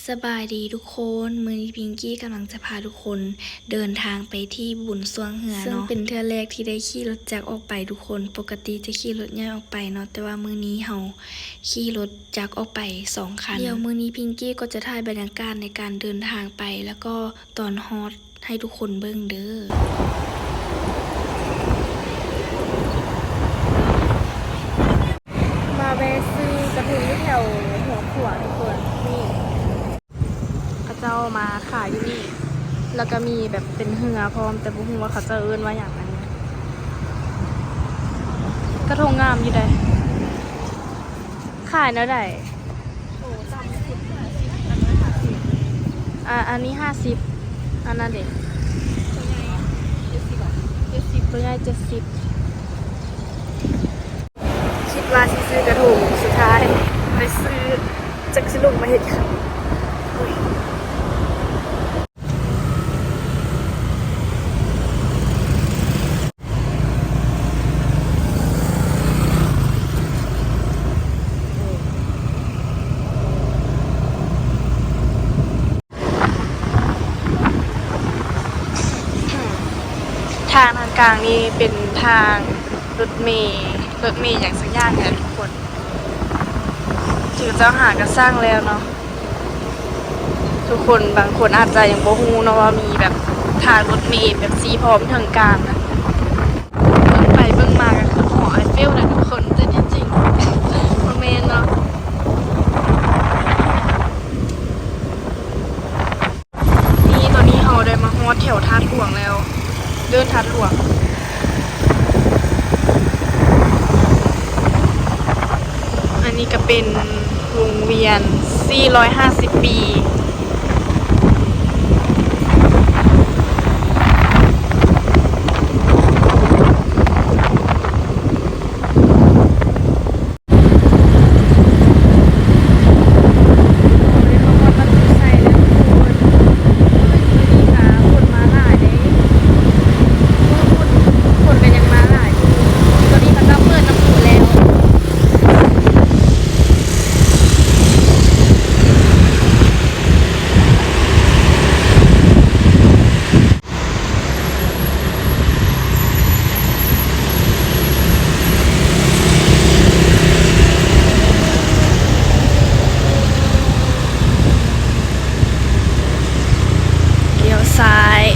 ສະບາຍດີທຸກຄົນ, ມື້ນີ້ພິງກີ້ກຳລັງຈະພາທຸກຄົນເດີນທາງໄປທີ່ບຸນຊ່ວງເຮືອເນາະ, ເຊິ່ງເປັນເທື່ອແລກທີ່ໄດ້ຂີ່ລົດຈັກອອກໄປທຸກຄົນ. ປົກກະຕິຈະຂີ່ລົດໃຫຍ່ອອກໄປເນາະ, ແຕ່ວ່າມື້ນີ້ເຮົາຂີ່ລົດຈັກອອກໄປສອງຄັນ. ດຽວມື້ນີ້ພິງກີ້ກໍຈະຖ່າຍບັນຍາກາດໃນການເດີນທາງໄປ ແລ້ວກໍຕອນຮອດ ໃຫ້ທຸກຄົນເບິ່ງເດີ. ມາແວ່ຊື້ກະທົງຢູ່ແຖວຫົວຂົວທຸກຄົນ, ນີ້ເຂົາເຈົ້າມາຂາຍຢູ່ນີ້ ແລ້ວກະມີແບບເປັນເຮືອພ້ອມ ແຕ່ບໍ່ຮູ້ວ່າເຂົາເຈົ້າເອີ້ນວ່າຫຍັງ. ອັນນີ້ກະທົງງາມຢູ່ໃດ. ຂາຍແນວໃດ? ໂຕຕ່ຳສຸດຫ້າສິບ ອັນນ້ອຍຫ້າສິບ. ອາ ອັນນີ້ຫ້າສິບ ອັນນັ້ນເດ? ໂຕໃຫຍ່ເຈັດສິບ ເຈັດສິບ ໂຕໃຫຍ່ເຈັດສິບ. ຄິດວ່າຊິຊື້ກະທົງ ສຸດທ້າຍໄປຊື້ ຈັກຊິລົງມາເຮັດຫຍັງ. ທາງທາງກາງນີ້ເປັນທາງລົດເມ, ລົດເມຫຍັງສັກຢ່າງນີ້ແຫຼະທຸກຄົນ. ເຂົາເຈົ້າຫາກະສ້າງແລ້ວເນາະ. ທຸກຄົນບາງຄົນອາດຈະຍັງບໍ່ຮູ້ເນາະວ່າມີແບບທາງລົດເມແບບຊີ້ພ້ອມທາງກາງນະ. ເບິ່ງໄປເບິ່ງມາກໍຄືຫໍໄອເຟວແຫຼະທຸກຄົນ, ແຕ່ທີ່ຈິງບໍ່ແມ່ນເນາະ. ນີ້ ຕອນນີ້ເຮົາໄດ້ມາຮອດແຖວທາດຫຼວງແລ້ວ, ເດີ່ນທາດຫຼວງ. ອັນນີ້ກໍເປັນວົງວຽນສີ່ຮ້ອຍຫ້າສິບປີ. ລ້ຽວຊ້າຍ.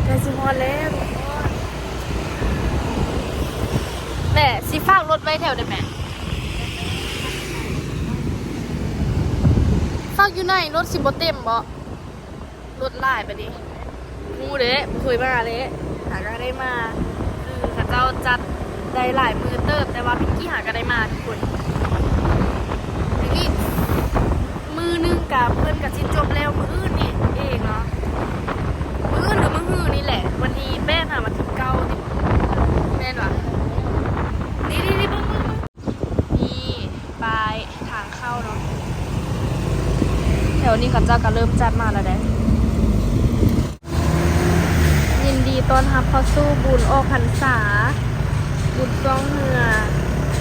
ໃກ້ຊິຮອດແລ້ວທຸກຄົນ. ແມ່ ຊິຝາກລົດໄວ້ແຖວໃດແມ່? ຝາກຢູ່ໃນລົດຊິບໍ່ເຕັມບໍ? ລົດຫຼາຍປານນີ້ ຮູ້ເດ້ ບໍ່ເຄີຍມາເດ້ ຫາກະໄດ້ມາ. ຄືເຂົາເຈົ້າຈັດໄດ້ຫຼາຍມື້ເຕີບ ແຕ່ວ່າພິງກີ້ຫາກະໄດ້ມາທຸກຄົນ. ອີກມື້ໜຶ່ງກະເພິ່ນກະຊິຈົບແລ້ວ ມື້ອື່ນນີ້ເອງເນາະ, ມື້ອື່ນຫຼືມື້ຮືນີ້ແຫຼະ ວັນທີແປດຫາວັນທີເກົ້າ ແມ່ນຫວາ? ນີ້ໆໆ ເບິ່ງໆໆ ນີ້ປ້າຍທາງເຂົ້າເນາະ, ແຖວນີ້ເຂົາເຈົ້າກະເລີ່ມຈັດມາແລ້ວເດ້. ຍິນດີຕ້ອນຮັບເຂົ້າສູ່ບຸນອອກພັນສາ ບຸນຊ່ວງເຮືອ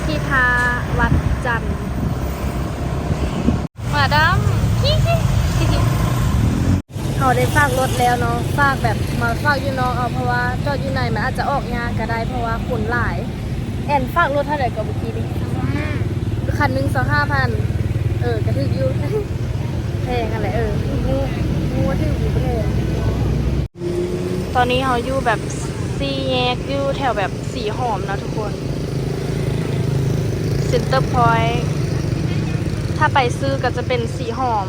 ທີ່ທ່າວັດຈັນ. ມາດາມ ເຮົາໄດ້ຝາກລົດແລ້ວເນາະ, ຝາກແບບມາຝາກຢູ່ນອກເອົາ ເພາະວ່າຈອດຢູ່ໃນມັນອາດຈະອອກຍາກກະໄດ້ ເພາະວ່າຄົນຫຼາຍ. ແອນຝາກລົດເທົ່າໃດກໍເມື່ອກີ້ນີ້? ສອງຫ້າ ຄັນໜຶ່ງ ສອງຫ້າພັນ. ເອີ ກະຖືກຢູ່ ແພງຫັ້ນແຫຼະ. ເອີ ຮູ້ ຮູ້ວ່າຖືກຢູ່ ແພງ. ຕອນນີ້ເຮົາຢູ່ແບບສີ່ແຍກ ຢູ່ແຖວແບບສີຫອມເນາະທຸກຄົນ, ເຊັນເຕີພອຍ. ຖ້າໄປຊື້ກໍຈະເປັນສີຫອມ.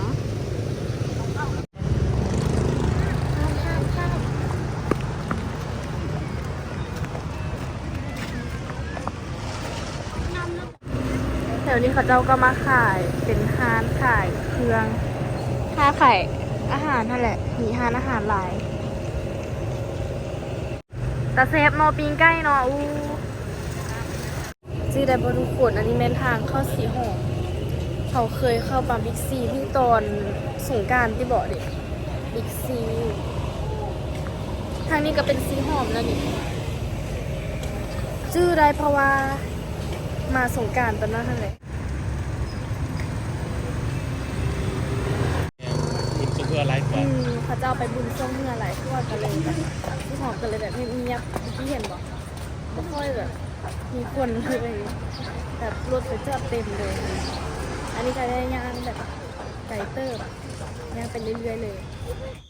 ແຖວນີ້ເຂົາເຈົ້າກໍມາຂາຍ ເປັນຮ້ານຂາຍເຄື່ອງ ຮ້ານຂາຍອາຫານຫັ້ນແຫຼະ, ມີຮ້ານອາຫານຫຼາຍ. ຕາແຊບເນາະ ປີ້ງໄກ່ເນາະ. ອູ້ ຈື່ໄດ້ບໍ່ທຸກຄົນ? ອັນນີ້ແມ່ນທາງເຂົ້າສີຫອມ. ເຮົາເຄີຍເຂົ້າມາບິກຊີ ຢູ່ຕອນສົງການຕິເບາະເດ ບິກຊີ. ທາງນີ້ກໍເປັນສີຫອມແລ້ວນີ້. ຊື້ໄດ້ ເພາະວ່າມາສົງການຕອນນັ້ນຫັ້ນແຫຼະ. ບຸນຊ່ວງເຮືອຫຼາຍກວ່າ ອືມ ເຂົາເຈົ້າໄປບຸນຊ່ວງເຮືອຫຼາຍກວ່າ ກໍເລີຍແບບ ທີ່ຫ້ອງກໍເລີຍແບບງຽບໆ ເມື່ອກີ້ເຫັນບໍ່? ບໍ່ຄ່ອຍແບບມີຄົນເລີຍ ແບບລົດໄປຈອດເຕັມເລີຍ. ອັນນີ້ກໍໄດ້ຍ່າງແບບໄກເຕີບ ຍ່າງໄປເລື້ອຍໆເລີຍ.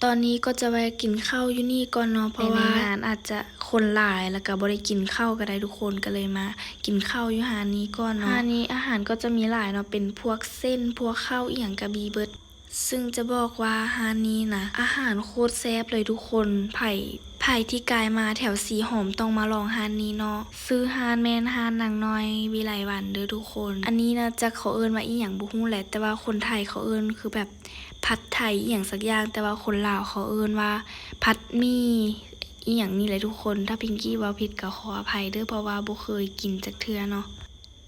ຕອນນີ້ກໍຈະແວະກິນເຂົ້າຢູ່ນີ້ກ່ອນເນາະ ເພາະວ່າໃນງານອາດຈະຄົນຫຼາຍ ແລ້ວກໍບໍ່ໄດ້ກິນເຂົ້າກໍໄດ້ທຸກຄົນ ກໍເລີຍມາກິນເຂົ້າຢູ່ຮ້ານນີ້ກ່ອນເນາະ. ຮ້ານນີ້ອາຫານກໍຈະມີຫຼາຍເນາະ ເປັນພວກເສັ້ນ ພວກເຂົ້າ ອີ່ຫຍັງກໍມີເບິດ. ຊຶ່ງຈະບອກວ່າຮ້ານນີ້ນະ ອາຫານໂຄດແຊບເລີຍທຸກຄົນ. ໃຜ ໃຜທີ່ກາຍມາແຖວສີຫອມຕ້ອງມາລອງຮ້ານນີ້ເນາະ. ຊື່ຮ້ານແມ່ນຮ້ານນາງນ້ອຍວິໄລວັນເດີ້ທຸກຄົນ. ອັນນີ້ນະ ຈັກເຂົາເອີ້ນວ່າອີ່ຫຍັງບໍ່ຮູ້ແຫຼະ ແຕ່ວ່າຄົນໄທເຂົາເອີ້ນຄືແບບ ຜັດໄທອີ່ຫຍັງສັກຢ່າງ ແຕ່ວ່າຄົນລາວເຂົາເອີ້ນວ່າຜັດໝີ່ອີ່ຫຍັງນີ້ແຫຼະທຸກຄົນ. ຖ້າພິງກີ້ເວົ້າຜິດກໍຂໍອະໄພເດີ້ ເພາະວ່າບໍ່ເຄີຍກິນຈັກເທື່ອເນາະ.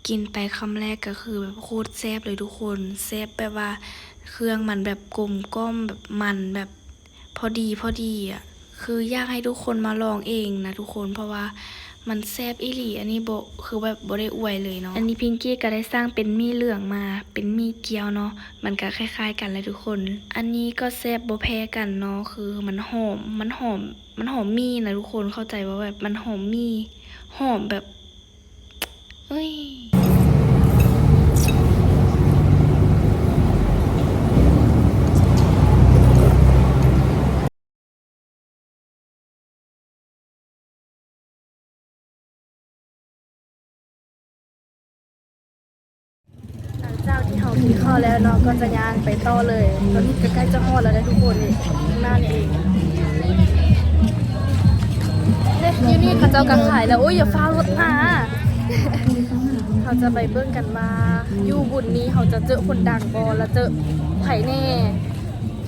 ກິນໄປຄຳແລກກໍຄືແບບໂຄດແຊບເລີຍທຸກຄົນ ແຊບແບບວ່າເຄື່ອງມັນແບບກົມກ່ອມ ແບບມັນແບບພໍດີ ພໍດີອະ. ຄືຢາກໃຫ້ທຸກຄົນມາລອງເອງນະທຸກຄົນ ເພາະວ່າມັນແຊບອີ່ຫຼີ. ອັນນີ້ບໍ່ ຄືແບບບໍ່ໄດ້ອວຍເລີຍເນາະ. ອັນນີ້ພິງກີ້ກໍໄດ້ສັ່ງເປັນໝີ່ເຫຼືອງມາ ເປັນໝີ່ກຽວເນາະ ມັນກໍຄ້າຍໆກັນແຫຼະທຸກຄົນ. ອັນນີ້ກໍແຊບບໍ່ແພ້ກັນເນາະ ຄືມັນຫອມ ມັນຫອມ ມັນຫອມໝີ່ນະທຸກຄົນ ເຂົ້າໃຈບໍ່? ແບບມັນຫອມໝີ່ ຫອມແບບ ເອີຍ. ຫຼັງຈາກທີ່ເຮົາກິນເຂົ້າແລ້ວເນາະ ກໍຈະຍ່າງໄປຕໍ່ເລີຍ. ຕອນນີ້ກໍໃກ້ຈະຮອດແລ້ວເດ້ທຸກຄົນ ນີ້ ຂ້າງໜ້ານີ້ເອງ. ເດ້ ຢູ່ນີ້ເຂົາເຈົ້າກໍຂາຍແລ້ວ. ໂອ້ຍ ຢ່າຟ້າວລົດມາ. ເຮົາຈະໄປເບິ່ງກັນວ່າ ຢູ່ບຸນນີ້ເຮົາຈະເຈີຄົນດັງບໍ່ ແລະ ເຈີໃຜແນ່.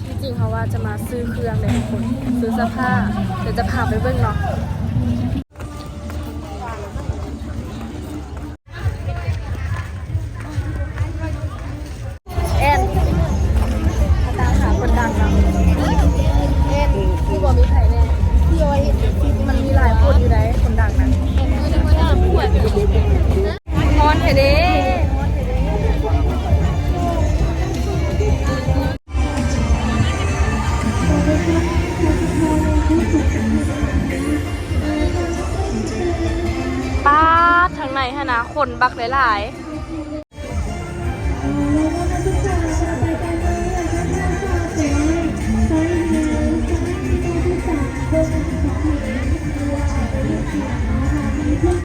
ທີ່ຈິງເຮົາວ່າຈະມາຊື້ເຄື່ອງເດ້ທຸກຄົນ ຊື້ເສື້ອຜ້າ ດຽວຈະພາໄປເບິ່ງເນາະ. ແອນ ຕາມຫາຄົນດັງເນາະ. ແອນ ຄືບໍ່ມີໃຜແນ່ ມັນມີຫຼາຍຄົນຢູ່ໃດ໋ ຄົນດັງນະ. ຮ້ອນແທ້ເດ້. ປາດ ທາງໃນຫັ້ນນະ ຄົນບັກຫຼາຍໆ.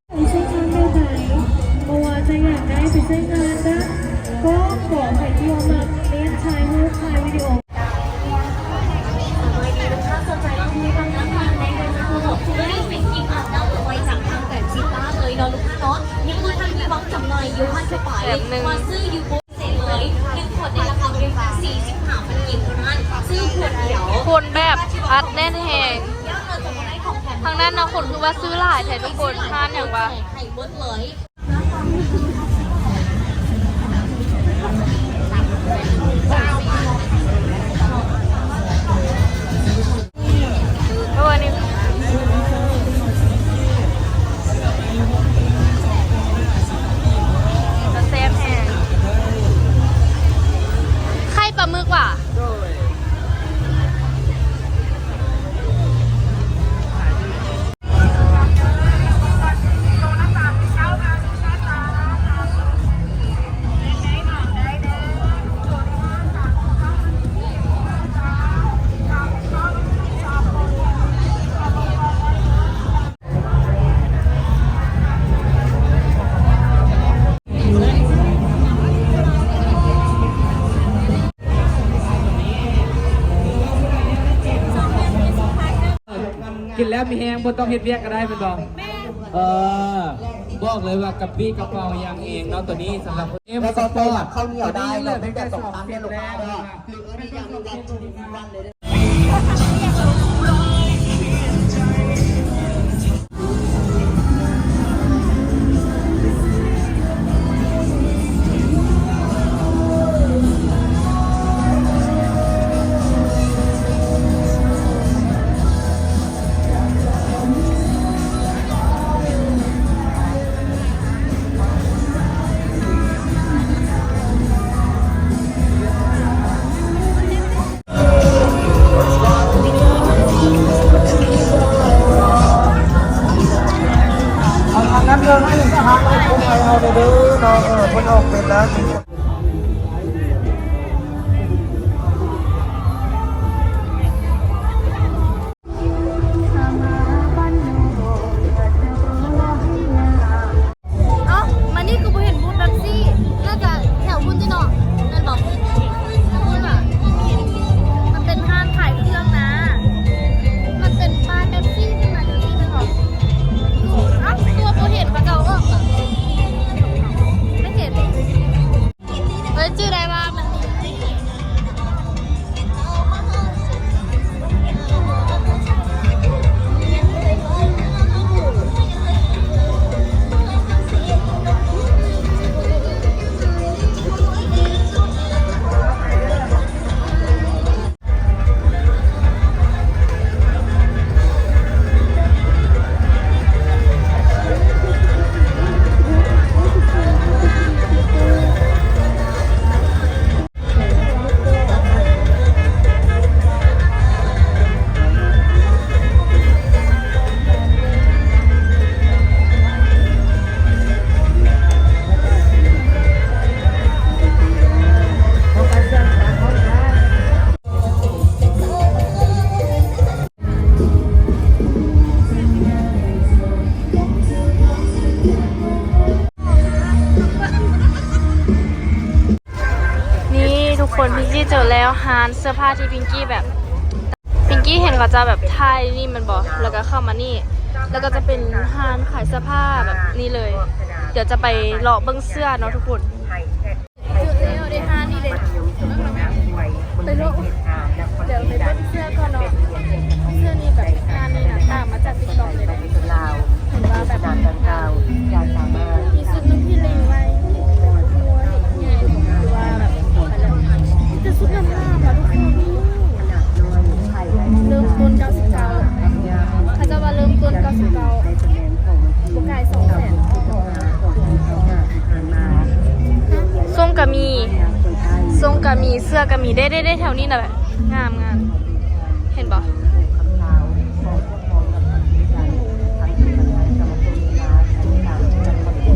ໃຜໃຊ້ງານໄດ້ ບໍ່ວ່າຈະຢາກໄດ້ໄປໃຊ້ງານນະ ກໍຂໍໃຫ້ທີ່ວ່າມັກເນັ້ນຖ່າຍຮູບ ຖ່າຍວິດີໂອ. ສະບາຍດີລູກຄ້າ ສົນໃຈເອົາທີ່ວາງນ້ຳມັນໃນເດືອນທາງ ເພື່ອເປັນທີ່ວາງນ້ຳໄວ້ຈາກທາງແບບຊິດຕາເລີຍເນາະລູກຄ້າເນາະ. ຍັງບໍ່ທັນມີວາງຈຳໜ່າຍຢູ່ຮ້ານທົ່ວໄປ ມາຊື້ຢູ່ ຄົນແບບອັດແໜ້ນແຮງ. ທາງນັ້ນນະ ຄົນຄືວ່າຊື້ຫຼາຍແທ້ທຸກຄົນ. ຮ້ານຫຍັງວະ? ໂອ້ ອັນນີ້ ແຊບແຮງ. ໄຂ່ປາໝຶກຫວາ? ໂດຍ. ກິນແລ້ວມີແຮງ ບໍ່ຕ້ອງເຮັດວຽກກໍໄດ້ແມ່ນບໍ່? ເອີ ບອກເລີຍວ່າກະປິກະເປົາຢ່າງເອງເນາະ ໂຕນີ້ສຳລັບເອັມສະປອດ. ເຂົ້າໜຽວໄດ້ເນາະ ເປັນແບບສອງຊັ້ນເດ້ລູກຄ້າເດີ. ເດີເນາະ ເອີ ເພິ່ນອອກເປັນແລ້ວ. ເອົ້າ ມານີ້ຄືບໍ່ເຫັນບູດເປັບຊີ ໜ້າຈະແຖວພຸ້ນຕິເນາະ ແມ່ນບໍ່? ມັນເປັນຮ້ານຂາຍເຄື່ອງນະ ມັນເປັນປ້າຍເປັບຊີຂຶ້ນມາຈັ່ງຊີ້ແມ່ນບໍ່? ເອົ້າ ຄືວ່າບໍ່ເຫັນເຂົາເຈົ້າອອກຫວາ? ໄມ່ເຫັນ. ເອີຍ ຈື່ໄດ້ວ່າມັນມີ ນີ້ທຸກຄົນ ພິງກີ້ເຈີແລ້ວ ຮ້ານເສື້ອຜ້າທີ່ພິງກີ້ແບບ ພິງກີ້ເຫັນເຂົາເຈົ້າແບບຖ່າຍນີ້ແມ່ນບໍ່ ແລ້ວກໍເຂົ້າມານີ້ ແລ້ວກໍຈະເປັນຮ້ານຂາຍເສື້ອຜ້າແບບນີ້ເລີຍ. ດຽວຈະໄປເລາະເບິ່ງເສື້ອເນາະທຸກຄົນ. ເຈີແລ້ວເດ້ ຮ້ານນີ້ເດ້ ໄປເລາະ ດຽວໄປເບິ່ງເສື້ອກ່ອນເນາະ. ເສື້ອນີ້ແບບ ຮ້ານນີ້ນະ ຕາມມາຈາກຕິກຕັອກເລີຍເດ້ ເຫັນວ່າແບບ ມີຊຸດໜຶ່ງທີ່ເລັງໄວ້ ແຕ່ບໍ່ຮູ້ວ່າເຮັດຍັງໄງ ຫຼືວ່າແບບ ແຕ່ຊຸດງາມໆ ວ່າທຸກຄົນ ເລີ່ມຕົ້ນເກົ້າສິບເກົ້າ ເຂົາເຈົ້າວ່າເລີ່ມຕົ້ນເກົ້າສິບເກົ້າ ບໍ່ກາຍສອງແສນ. ຊົງກະມີ ຊົງກະມີ ເສື້ອກະມີ ເດ້ໆໆ ແຖວນີ້ນະ ແບບ ງາມໆ ເຫັນບໍ່?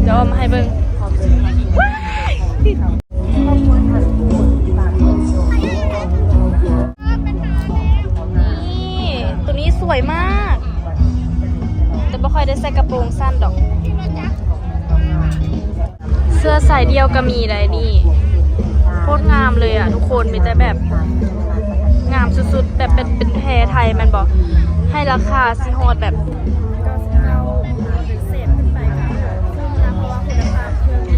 ດຽວເອົາມາໃຫ້ເບິ່ງ. ວ້າຍ! ນີ້ ໂຕນີ້ສວຍມາກ ແຕ່ບໍ່ຄ່ອຍໄດ້ໃສ່ກະໂປງສັ້ນດອກ. ເສື້ອສາຍດ່ຽວກໍມີໄດ໋ນີ້ ໂຄດງາມເລີຍອະທຸກຄົນ ມີແຕ່ແບບງາມສຸດໆ ແບບເປັນ ເປັນແພໄທແມ່ນບໍ່? ໃຫ້ລາຄາຊິຮອດແບບ ເກົ້າສິບເກົ້າ ເປັນເສດຂຶ້ນໄປກໍຄຸ້ມນະ ເພາະວ່າຄຸນນະພາບເຄື່ອງດີ.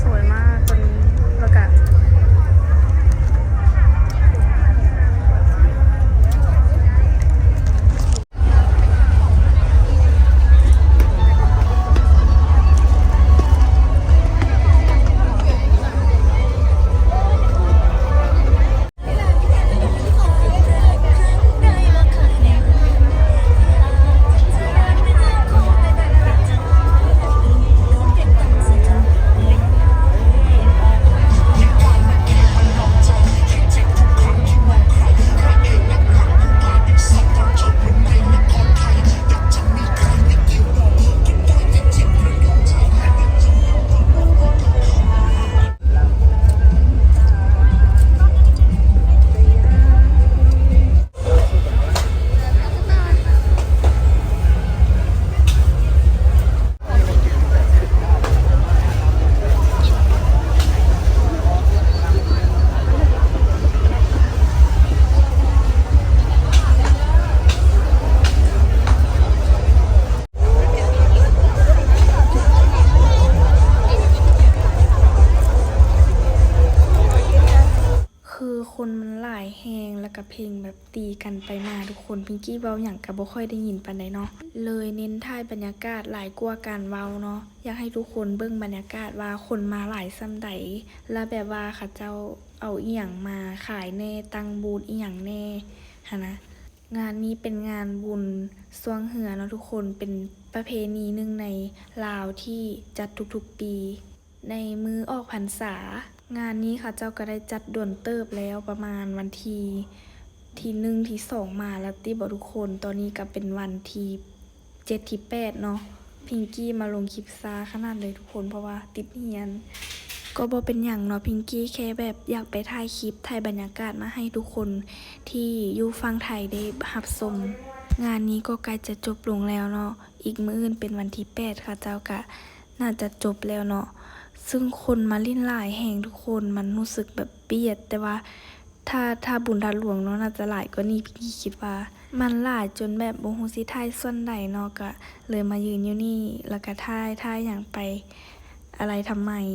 ສວຍມາກໂຕນີ້ ແລ້ວກະ ຄືຄົນມັນຫຼາຍແຮງ ແລ້ວກະເພງແບບຕີກັນໄປມາທຸກຄົນ ພິງກີ້ເວົ້າຫຍັງກະບໍ່ຄ່ອຍໄດ້ຍິນປານໃດເນາະ ເລີຍເນັ້ນຖ່າຍບັນຍາກາດຫຼາຍກວ່າການເວົ້າເນາະ. ຢາກໃຫ້ທຸກຄົນເບິ່ງບັນຍາກາດວ່າຄົນມາຫຼາຍສ່ຳໃດ ແລະ ແບບວ່າເຂົາເຈົ້າເອົາອີ່ຫຍັງມາຂາຍແດ່ ຕັ້ງບູດອີ່ຫຍັງແດ່ຫັ້ນນະ. ງານນີ້ເປັນງານບຸນຊ່ວງເຮືອເນາະທຸກຄົນ ເປັນປະເພນີໜຶ່ງໃນລາວທີ່ຈັດທຸກໆປີ. ໃນມື້ອອກພັນສາ. ງານນີ້ເຂົາເຈົ້າກໍໄດ້ຈັດດົນເຕີບແລ້ວ ປະມານວັນທີ ທີໜຶ່ງ ທີສອງ ມາແລ້ວຕິບໍທຸກຄົນ. ຕອນນີ້ກໍເປັນວັນທີເຈັດ ທີແປດເນາະ. ພິງກີ້ມາລົງຄລິບຊ້າຂະໜາດເລີຍທຸກຄົນ ເພາະວ່າຕິດຮຽນ. ກໍບໍ່ເປັນຫຍັງເນາະພິງກີ້ ແຄ່ແບບຢາກໄປຖ່າຍຄລິບ ຖ່າຍບັນຍາກາດມາໃຫ້ທຸກຄົນທີ່ຢູ່ຝັ່ງໄທໄດ້ຮັບຊົມ. ງານນີ້ກໍໃກ້ຈະຈົບລົງແລ້ວເນາະ. ອີກມື້ອື່ນເປັນວັນທີແປດ ເຂົາເຈົ້າກະໜ້າຈະຈົບແລ້ວເນາະ. ຊຶ່ງຄົນມາຫຼິ້ນຫຼາຍແຮງທຸກຄົນ ມັນຮູ້ສຶກແບບປຽດ ແຕ່ວ່າຖ້າ ຖ້າບຸນທາດຫຼວງເນາະ ໜ້າຈະຫຼາຍກວ່ານີ້ ພິງກີ້ຄິດວ່າ. ມັນຫຼາຍຈົນແບບບໍ່ຮູ້ຊິຖ່າຍສ່ວນໃດເນາະ ກະເລີຍມາຢືນຢູ່ນີ້ ແລ້ວກະຖ່າຍ ຖ່າຍຫຍັງໄປ ອະໄລທຳໄມ. ລິ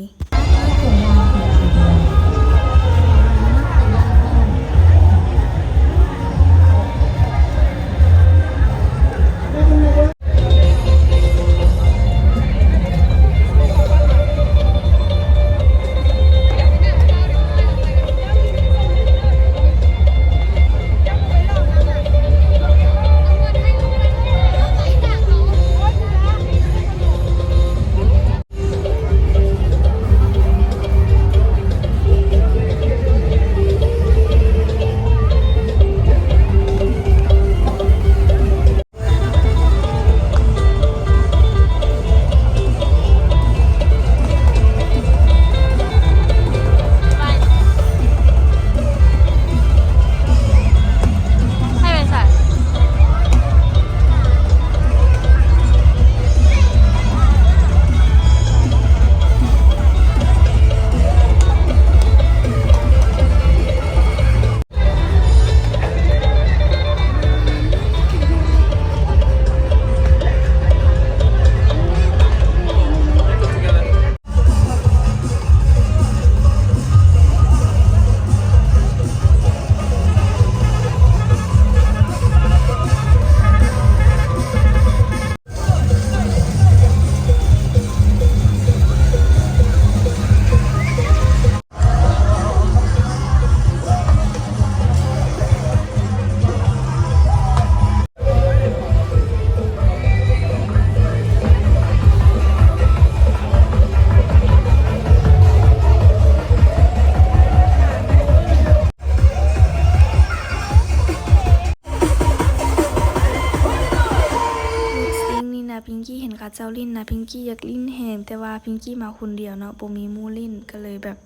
ບຊິງນີ້ນະ ພິງກີ້ເຫັນເຂົາເຈົ້າຫຼິ້ນນະ ພິງກີ້ຢາກຫຼິ້ນແຮງ ແຕ່ວ່າພິງກີ້ມາຄົນດຽວເນາະ ບໍ່ມີໝູ່ຫຼິ້ນ ກໍເລີຍແບບ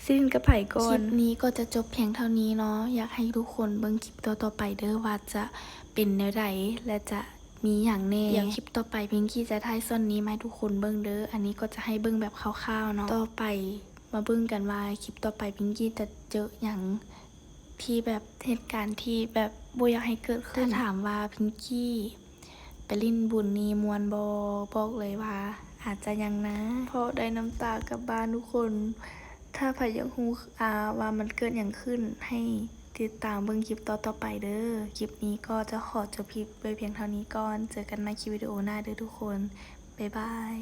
ຊິຫຼິ້ນກັບໃຜກ່ອນ. ຄລິບນີ້ກໍຈະຈົບພຽງເທົ່ານີ້ເນາະ. ຢາກໃຫ້ທຸກຄົນເບິ່ງຄລິບຕໍ່ໆໄປເດີ້ ວ່າຈະເປັນແນວໃດ ແລະ ຈະມີຫຍັງແດ່. ດຽວຄລິບຕໍ່ໄປພິງກີ້ຈະຖ່າຍສ່ວນນີ້ມາໃຫ້ທຸກຄົນເບິ່ງເດີ້. ອັນນີ້ກໍຈະໃຫ້ເບິ່ງແບບຄ່າວໆເນາະ. ຕໍ່ໄປມາເບິ່ງກັນວ່າຄລິບຕໍ່ໄປພິງກີ້ຈະເຈີຫຍັງ ທີ່ແບບເຫດການທີ່ແບບບໍ່ຢາກໃຫ້ເກີດຂຶ້ນ. ຖ້າຖາມວ່າພິງກີ້ໄປຫຼິ້ນບຸນນີ້ມ່ວນບໍ່? ບອກເລີຍວ່າອາດຈະຍັງນະ ເພາະໄດ້ນ້ຳຕາກັບບ້ານທຸກຄົນ. ຖ້າໃຜຢາກຮູ້ ອາ ວ່າມັນເກີດຫຍັງຂຶ້ນ ໃຫ້ຕິດຕາມເບິ່ງຄລິບຕໍ່ໆໄປເດີ້. ຄລິບນີ້ກໍຈະຂໍຈົບຄລິບໄວ້ພຽງເທົ່ານີ້ກ່ອນ. ເຈີກັນໃໝ່ຄລິບວິດີໂອໜ້າເດີ້ທຸກຄົນ. ບາຍບາຍ.